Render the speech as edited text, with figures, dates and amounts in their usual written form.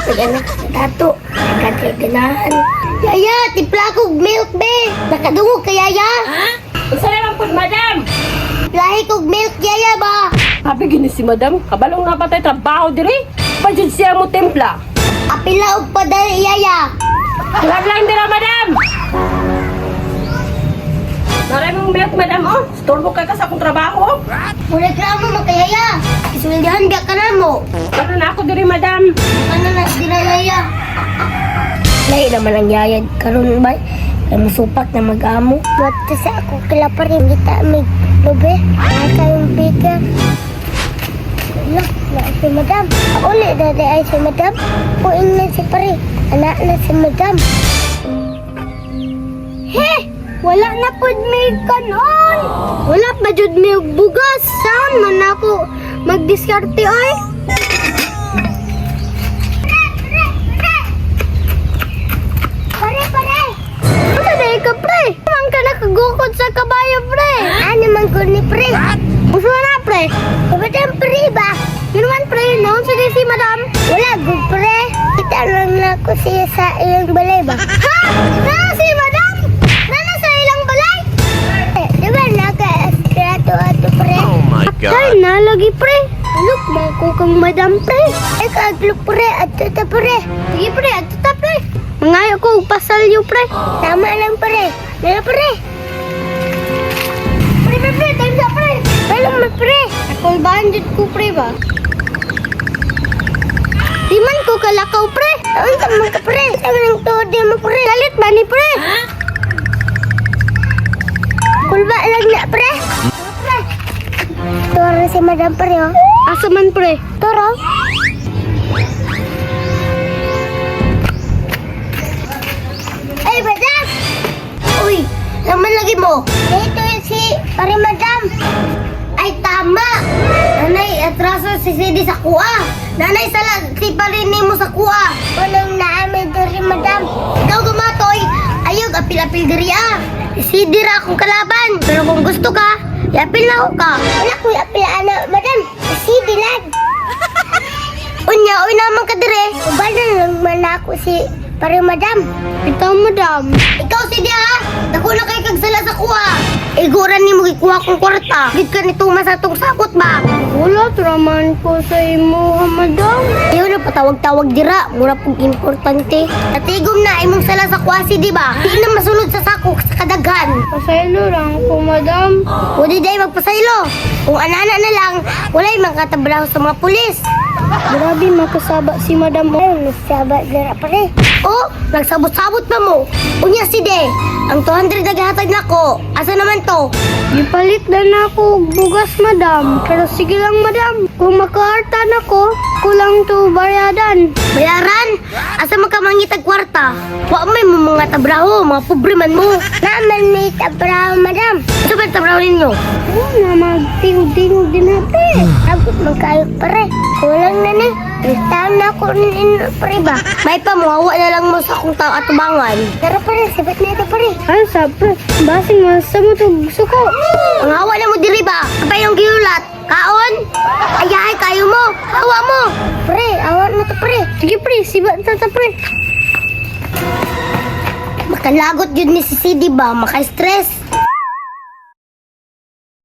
Nag-anak sa dato. Nagkaganahan. Yaya, timpla kog milk be. Nakadungog ka, yaya. Unsa naman pud, madam? Lahi kog milk, yaya ba? Happy gini si madam, kabalong na pa tayo trabaho diri. Pa jud siya mo timpla. Apila og padali, yaya. Grab lang dira, madam. Maraming milk, madam, oh. Storbo kay ka sa akong trabaho. Mureklamo mo kay yaya. Isuldihan ka na mo. Ano na ako diri, madam? Ano na dira, yaya? Lahi naman ang yaya karon ba? Kay musupak na mag-amo. What sa ako kila pa rin kita mig lube. Ay kayong bigger. Wala, na si madam. Uli dati ay si madam. Puin na si pare. Anak na si madam. He! Wala na pud may kanon. Wala pa jud may bugas. Saan man ako magdiskarte ay? Pare, pare! Ano dahil ka, pre? Man ka nakagukod sa kabayo, pre! Ano man ko ni pre? Uso na, pre! Madam, pre ba? Yun man, pre. Noon sa si madam. Wala, good, pre. Kita lang na ako siya sa ilang balay ba? Ha? Na si madam? Na sa ilang balay? Eh, di ba naka-estrato ato, pre? Oh my Ay, God. nalagi, pre. Look, mako kang madam, pre. Eh, kaglok, pre. Ato ta, pre. Sige, pre. Ato ta, pre. Mangayo ko, og pasalyo, pre. Tama lang, pre. Nala, pre. Pre, pre, pre. Time sa, pre. Pero, man, pre. Nakulbahan dyan ko, pre, ba? Di man ko kalakaw, pre. Unsa man ka, pre. Tama ng tuod mo, pre. Galit ba ni, pre? Kulba lang na, pre. Pre. Toro si Madam pre, oh. Asa man, pre? Toro. Ay, Madam! Uy, naman lagi mo. Dito yun si pare Madam. Ay, tama! Nanay, atraso si Sidi sa kuha. Nanay, sala, si pare nimo sa kuha. Walang naamin diri, Madam. Ikaw gumatoy, ayog, apil-apil diri ah. Si Sidi ra akong kalaban. Pero kung gusto ka, iapil na ako ka. Wala ko'y apil, ana, Madam. Si Sidi lang. Unya, uy naman ka dire. Uban na lang man ako si pare madam. Ikaw, madam. Ikaw si Dia. Dako na kay kag sala sa kuha. Iguran nimo gikuha kong kwarta. Gid ka ni Tuma sa atong sakot ba? Wala traman ko sa imo, madam. Ayaw na patawag-tawag dira, mura pug importante. Natigom na imong sala sa kuha si di ba? Di na masunod sa sako sa kadaghan. Pasaylo lang ko, madam. Pwede day magpasaylo. Kung anana na lang, walay makatabraho sa mga pulis. Grabe makasaba si madam. Ay, nagsaba dira pare. Oh, nagsabot-sabot pa mo. Unya si De, ang 200 na gihatag nako. Asa naman to? Gipalit na na ako og bugas, madam. Pero sige lang, madam. Kung makaarta na ko, kulang to bayadan. Bayaran? Asa man ka mangitag kwarta? Wa may mo mga tabraho, mga pobre man mo. Naman may tabraho, madam. Ito ba tabraho ninyo? Oo na, magtingog-tingog din na, pre. Abot man kayo pare. Kulang na ni. Taon na ako nin pare ba? May pamuhawa na lang mo sa akong tao at tubangan. Tara pare, sibat na ito pare. Ano sa, pre? Basing masa mo to suko. Ang hawa na mo diri ba? Kapay yung giulat. Kaon? Ayahay kayo mo. Hawa mo. Pre, awa na to pre. Sige, pre. Sibat na ta, pre. Makalagot yun ni si Sidi ba? Maka-stress.